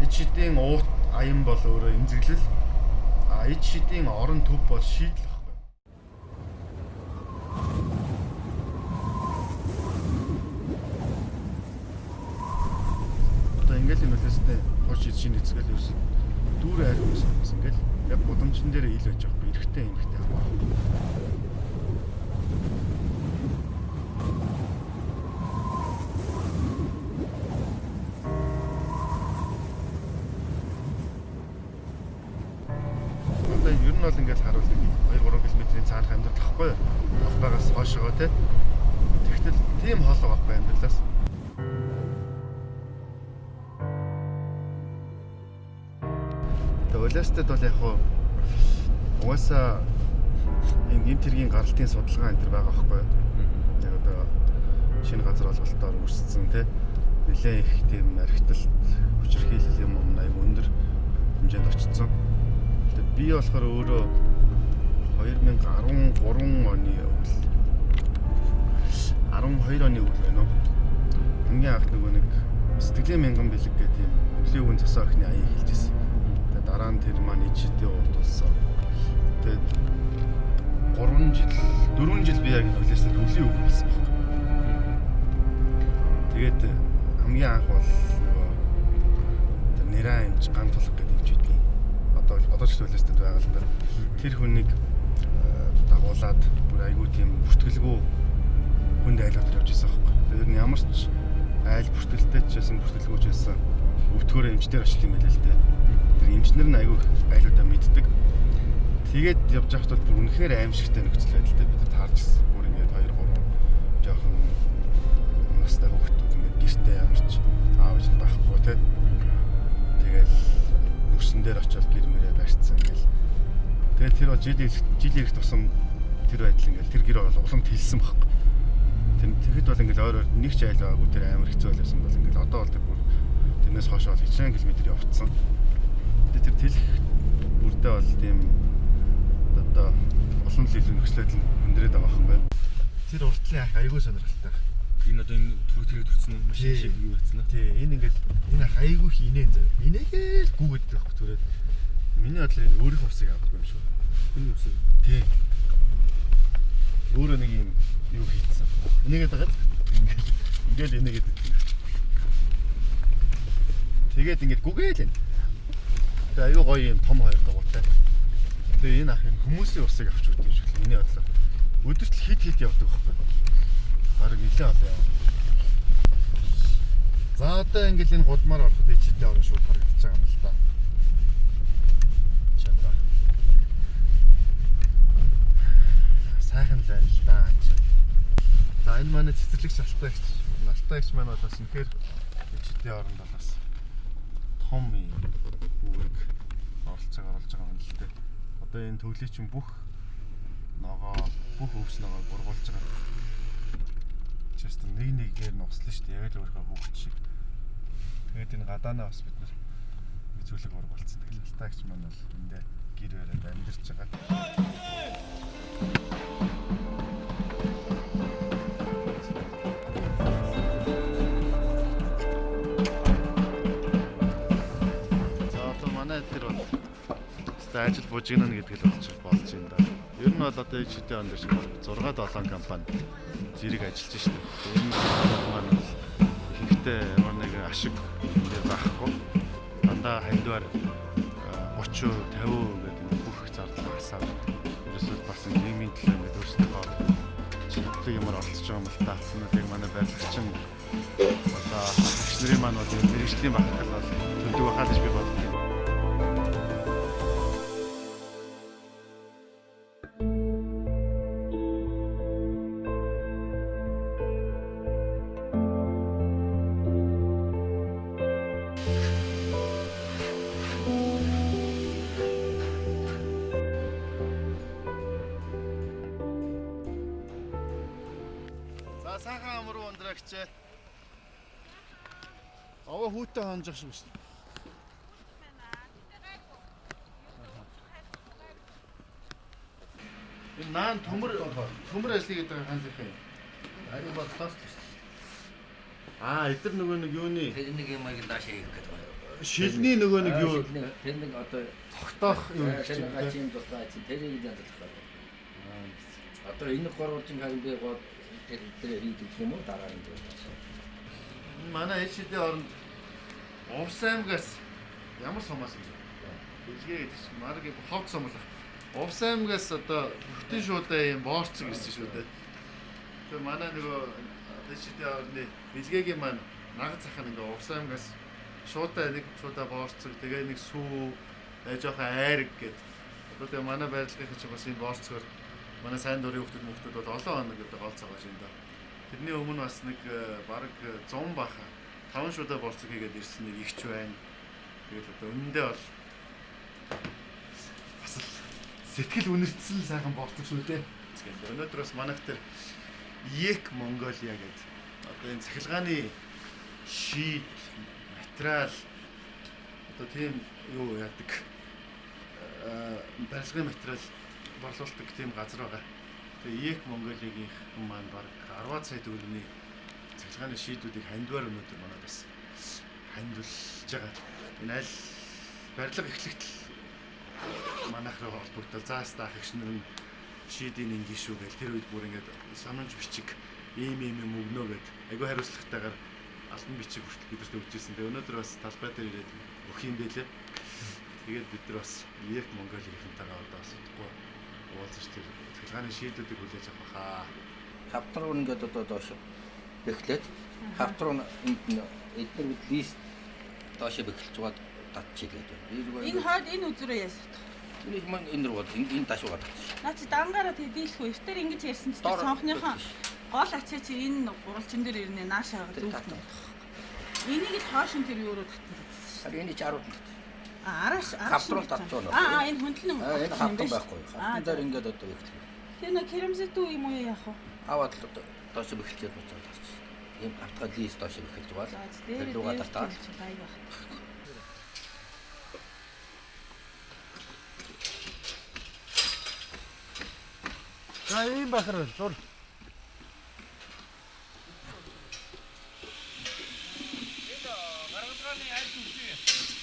Ичидийн уут аян бол өөрөө эмзэглэл. А ичидийн орон төв бол шийдэл байхгүй. Одоо ингээл юм лээстэй хурц шин эцгээл ерөөсө дүүр айл хүмүүс бас ингээл яг гудамжин дээр ил байж байгаа байхгүй. Эрэгтэй эмэгтэй хамаагүй. Одоо ер нь бол ингээл харуул 2 3 км-ийн цаанах амьдрал гэхгүй юу? Талбайгаас хойшоогоо те. Тэгтэл тийм хоолой байхгүй амьдралаас. Тэгээ Улаастад бол яг хуу угаасаа энэ гэмт хэргийн гаралтын судалгаа энэ төр байгаа байхгүй юу? Яг одоо шинэ газар олголтоор үүссэн те. Нэлээд их тийм архиталт хүчирхийлэл юм юм аяг өндөр хэмжээнд очсон. Тэгээ би болохоор өөрөө 2013 оны өвөл 12 оны өвөл байна уу? Хамгийн анх нөгөө нэг сэтгэлийн мянган бэлэг гэх тийм өвлийн өвөн цосоо охины аян хэлж ирсэн. Тэгээ дараа нь тэр маань ичидээ урт болсон. Тэгээд 3 жил 4 жил би яг энэ хөлөөс өвлийн өвөн болсон байхгүй. Тэгээд хамгийн анх бол нөгөө тэр нэраа эмч ган тулах гэдэг эмч байдгийн. Одоо ч төлөөсдөд байгаа л да. Тэр хүнийг дагуулад бүр айгүй тийм бүртгэлгүй хүнд айлуудаар явж байсан байхгүй. Тэр нь ямар ч айл бүртгэлтэй ч байсан бүртгэлгүй ч байсан өвтгөөрөө эмчдэр очт юм байл л дээ. Тэр эмчнэр нь айгүй айлуудаа мэддэг. Тэгээд явж байхад бол бүр үнэхээр аимшигтай нөхцөл байдалтай бид нар таарч ирсэн. Бүр ингээд 2 3 жоохон настай хүүхдүүд ингээд гэртээ ямарч аав ээж нь байхгүй те. Тэгэл нүрсэн дээр очиод гэр мөрөө барьцсан ингээл. Тэгэл тэр бол жил ирэх тусам тэр байдал ингээл тэр гэр бол улам тэлсэн байхгүй. Тэр тэгэхэд бол ингээл ойр ойр нэг ч айл байгаагүй тэр амар хэцүү байлсан бол ингээл одоо бол тэр бүр тэрнээс хойш бол хичээн километр явцсан. Тэгээ тэр тэлэх бүрдээ бол тийм одоо улам л илүү нөхцөл байдал өндрөөд байгаа юм байна. Тэр уртлын ах айгүй сонирхолтой. Энэ одоо энэ төрөг тэрэг төрсөн үү? Машин шиг юу байсан уу? Тий, энэ ингээд энэ ах айгүй их инээн зав. Инээгээл гүгэд байхгүй түрээд. Миний бодлоор энэ өөрийнх усыг авдаг юм шиг. Хүний үсэг. Тий. Өөрөө нэг юм юу хийцэн. Энийгээд байгаа л ингээл ингээл энийгээд идэв. Тэгээд ингээд гүгээл энэ. Тэгээ айгүй гоё юм том хоёр дугуйтай. Тэгээ энэ ах юм хүмүүсийн усыг авч өгдөг юм шиг л миний бодлоор. Өдөрт л хит хит явдаг байхгүй. Бараг нэлээд олон яваа. За одоо ингээл энэ гудмаар ороход ичидээ орон шууд харагдаж байгаа юм л да. Чи одоо сайхан л байна л да энэ чинь. За энэ манай цэцэрлэгч Алтайгч, Алтайгч маань бол бас үнэхээр ичидээ оронд бол бас том юм үүрэг оролцоог оруулж байгаа юм л дээ. Одоо энэ төвлөний чинь бүх ногоо, бүх өвс ногоо бургуулж байгаа. Чэст нэг нэгээр нуслаа шүү дээ. Яг л өөрийнхөө хүүхэд шиг. Тэгээд энэ гадаанаа бас бид нар зүлэг ургуулсан. Тэгэл Алтайгч маань бол эндээ гэр бариад амьдарч байгаа. За одоо манай тэр бол өстой ажил бужигнана гэдэг л болж байна да. Ер нь бол одоо ичдээ он дээр шиг 6 7 компани зэрэг ажиллаж шít. Энэ маань бол ихэнхдээ ямар нэгэн ашиг дээр байхгүй. Дандаа хандвар 30%, 50% гэдэг энэ бүх зардал хасаад ерөөсөө бас нийгмийн төлөө ингээд өөрсдийнхөө чаддаг юмар оролцож байгаа юм л та. Энэ яг манай барилгачин одоо агч нарын маань бол энэ мэргэжлийн бахархал бол төлдөг байхаа л гэж би боддог. За сайхан амруу ундрагч. Аваа хүүтэй хонжох шиг байна. Энэ наан төмөр төмөр ажлыг гэдэг ганц их юм. Ари бол тоос л шүү. Аа, эдгээр нөгөө нэг юуны Тэр нэг юм аяг даашаа хийх гэдэг байна. Шилний нөгөө нэг юу Тэр нэг одоо тогтоох юу гэж тэр байна. гачин тусгай чинь тэрийг янзлах байна. Одоо энэ гурвалжин харин би гол тэр тэр хийдэг юм уу дараа нь байна. Манай ээжүүдийн оронд Увс аймгаас ямар сумаас юм бэ? Билгээ гэдэг чинь марг ховд сум л. Увс аймгаас одоо бүтэн шуудаа юм боорцог ирсэн шүү дээ. Тэгээ манай нөгөө ээжүүдийн орны билгээгийн маань нагад зах нь ингээ Увс аймгаас шуудаа нэг шуудаа боорцог тэгээ нэг сүү жоохон айраг гэд. Одоо тэгээ манай байрлагын чинь бас энэ боорцогоор манай сайн дурын хүмүүс мөхтүүд бол олон хоног одоо гол цагааш юм да. Тэрний өмнө бас нэг бараг 100 баха 5 шуудаа борцог хийгээд ирсэн нэг ихч байна. Тэгээд одоо үнэндээ бол бас л сэтгэл үнэртсэн сайхан борцог шүү дээ. Тэгээд өнөөдөр бас манайх тэр Ек Монголиа гэдэг одоо энэ цахилгааны шийд, материал одоо тийм юу яадаг барилгын материал борлуулдаг тийм газар байгаа. Тэгээ Ек Монголиагийн хүн маань бараг 10 сая төгрөгийн цахилгааны шийдвүүдийг хандвар өнөөдөр манай бас хандвалж байгаа. Энэ аль барилга эхлэхт л манайх руу холбогдол зааста ах эгч нар нь шийдийн ингэ шүү гэл тэр үед бүр ингээд санамж бичиг ийм ийм юм өгнө гэд айгүй хариуцлагатайгаар алтан бичиг хүртэл бидэрт өгч ирсэн. Тэгээ өнөөдөр бас талбай дээр ирээд өгөх юм байлээ. Тэгээд бид нар бас Ек Монголийнхантайгаа одоо бас удахгүй уулзаж тэр цахилгааны шийдвүүдийг хүлээж авах хаа. Хавтар руу ингээд одоо доош бэхлээд хавтар руу энд эдгээр бид лист доош бэхэлж байгаа татчихлаа гэдэг. Би зүгээр Энэ хойд энэ үзрээ яаж татах? энэ маань энэ рүү энэ даш руу татчих. Наа чи дангаараа тэдийлэх үү? Эртээр ингэж ярьсан чи Доор цонхныхоо татчих. гол ачаа чи энэ гурвалжин дээр ирнэ наашаа Тэр зүгт. татах. Энийг л хойшин тэр юу руу татна гэсэн. Харин энэ чи 10 татчих. А арааш арааш. Хавтар руу татчих уу? Аа энэ хөндлөн. Аа энэ хавтан байхгүй. Хавтан дээр ингээд одоо бэхлээ. Тэр нөө керамзит үү юм уу яах вэ? Аваад л одоо доош бэхэлчээд буцаад орчих. Ийм хавтгаа лист доош бэхэлж байгаа. За Тэр дээр рүүгээ дээр татаад. аяг байх. За ийм бахар бол зур.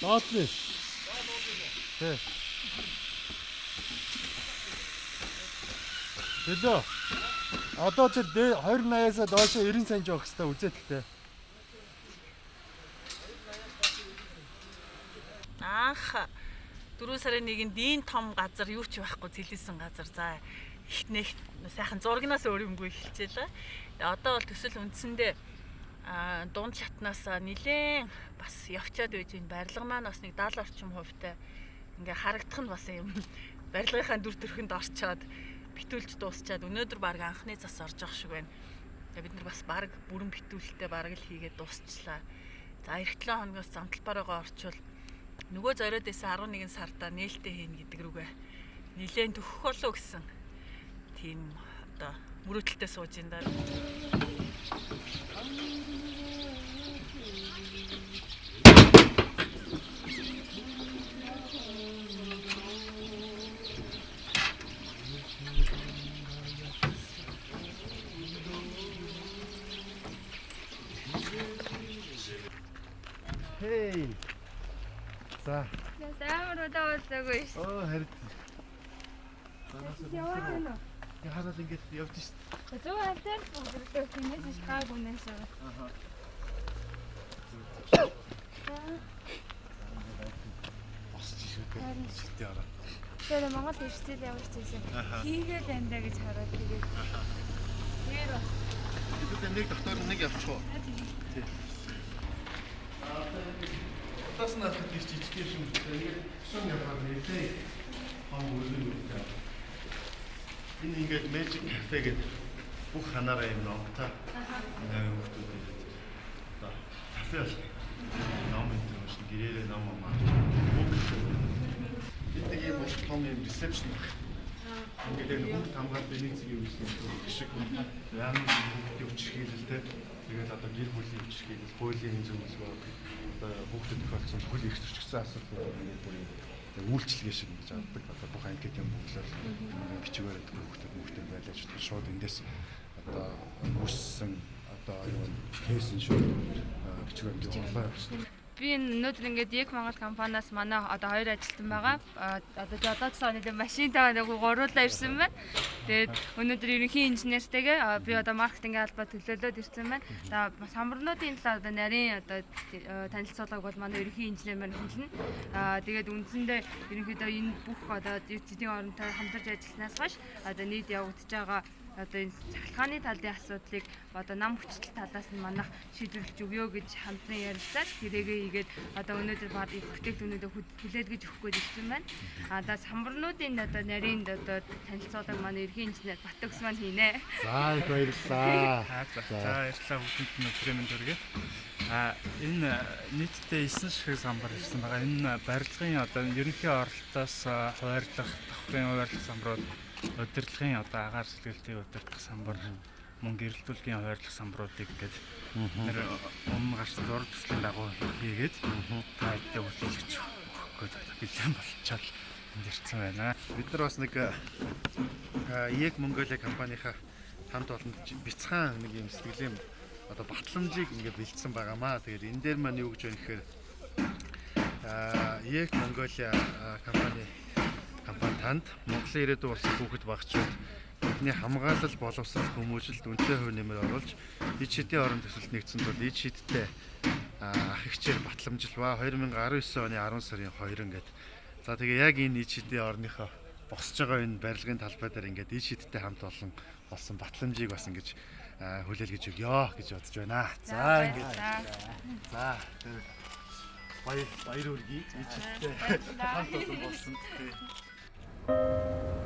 Доотлоо. Тэ. Төлөө. Одоо тэр 280-аас доош 90 сая жоох хэвээр үзээдэлтэй. Анх 4 сарын 1-нд ийм том газар юу ч байхгүй зэлээсэн газар. За ихнэх сайхан зургнаас өөр юмгүй эхэлчихлээ. Тэгээ одоо бол төсөл үндсэндээ дунд шатнаас нилээн бас явчаад байж энэ барилга маань бас нэг 70 орчим хувьтай ингээ харагдах нь бас юм барилгынхаа дүр төрхөнд орчоод битүүлж дуусчаад өнөөдөр баг анхны цас орж явах шиг байна. Тэгээ бид нар бас баг бүрэн битүүлэлтээ бараг л хийгээд дуусчлаа. За эх 7 хоногоос зам талбараагаа орчвол нөгөө зориод исэн 11 сарда нээлттэй хийнэ гэдэг рүүгээ нилээн төхөх болов гэсэн тийм одоо мөрөөдөлтэй сууж ин даа. Хей. За. Амар удаа уулзаагүй шүү. Оо харин. Яваад байна уу? Ингээ хараад ингээд явж шít. Зөв хальтаар өглөө тэнэс иш гайг үнэн шиг. Босч шүү дээ. Шилтээ ороо. Тэр Монгол ирсэл ямар ч байсан. Хийгээд байна даа гэж хараад тэгээд. Тэр бас Бид нэг дотор нэг явчих уу? Тий. Одоос нь харахад их жижиг юм шиг үү. Ингээд шум явахаар нэлээ хам өргөн үүтэй. Энэ ингээд Magic Cafe гэдэг бүх ханаараа юм номтой. Ингээ хүүхдүүд ирээд одоо кафе болох. Ном энэ төр уншин гэрээрээ ном ам авч. Бид нэг юм урт том юм ресепшн баг. Ингээд яг хүүхд хамгаалт нэг зэг юм шиг шиг. Яа нэг хүүхдийн хүчирхийлэл те. Тэгээд одоо гэр бүлийн хүчирхийлэл, хуулийн зөвлөгөө одоо хүүхдэд тохиолдсон бүхэл эрх зөрчигдсөн асуудлууд ингээд бүр юм үйлчилгээ шиг ингэж авдаг. Одоо бүх анкет юм бөглөөл бичгээр өгдөг хүүхдэд хүүхдэд байлаач шууд эндээс одоо үүссэн одоо юу кейс нь шууд бичгээр ингээд орлоо явуулсан. Би өнөөдөр ингээд Яг Монгол компаниас манай одоо хоёр ажилтан байгаа. Одоо жолоочлоо нэг машинтайгаа нэг гуруулаа ирсэн байна. Тэгээд өнөөдөр ерөнхий инженертэйгээ би одоо маркетингийн албаа төлөөлөөд ирсэн байна. За самбарнуудын талаар одоо нарийн одоо танилцуулгыг бол манай ерөнхий инженер маань хэлнэ. Тэгээд үндсэндээ ерөнхийдөө энэ бүх одоо зэдийн оронтой хамтарч ажилласнаас хойш одоо нийт явагдаж байгаа одоо энэ цахилгааны талын асуудлыг одоо нам хүчил талаас нь манайх шийдвэрлэж өгөө гэж хамтран ярилцаад хэрэгээ хийгээд одоо өнөөдөр баг бүтээгдэхүүнүүдээ хүлээлгэж өгөх гэж ирсэн байна. А за самбарнуудын одоо нарийн одоо танилцуулга манай ерхий инженер Батөгс маань хийнэ. За их баярлалаа. За баярлалаа бүгдэнд нь өдрийн мэнд хүргэе. Энэ нийтдээ 9 ширхэг самбар ирсэн байгаа. Энэ барилгын одоо ерөнхий оролтоос хуваарлах, давхрын хуваарлах самбарууд, удирдлагын одоо агаар сэлгэлтийг удирдах самбар, мөн гэрэлтүүлгийн хуваарлах самбаруудыг ингээд нэр өмнө гарсан зураг төслийн дагуу хийгээд та хэдтэй хүлээлгэж өгөх гээд бэлэн болчоод энд ирсэн байна. Бид нар бас нэг Эг Монголиа компанийнхаа хамт олонд бяцхан нэг юм сэтгэлийн одоо батламжийг ингээд бэлдсэн байгаамаа. Тэгээд энэ дээр маань юу гэж байна гэхээр Эг Монголиа компани танд Монголын ирээдүйн улсын хүүхэд багчууд бидний хамгаалал, боловсрол, хүмүүжил, үнэтэй хувь нэмэр оруулж ид шидийн орон төсөлд нэгдсэн тул ид шидтэй ах эгчээр батламжилваа 2019 оны 10 сарын 2 ингээд. За тэгээ яг энэ ид шидийн орныхоо босч байгаа энэ барилгын талбай дээр ингээд ид шидтэй хамт олон болсон батламжийг бас ингэж хүлээлгэж өгөө гэж бодож байна. За ингээд. За баяр хүргэе. Ид шидтэй хамт олон болсон. Thank you.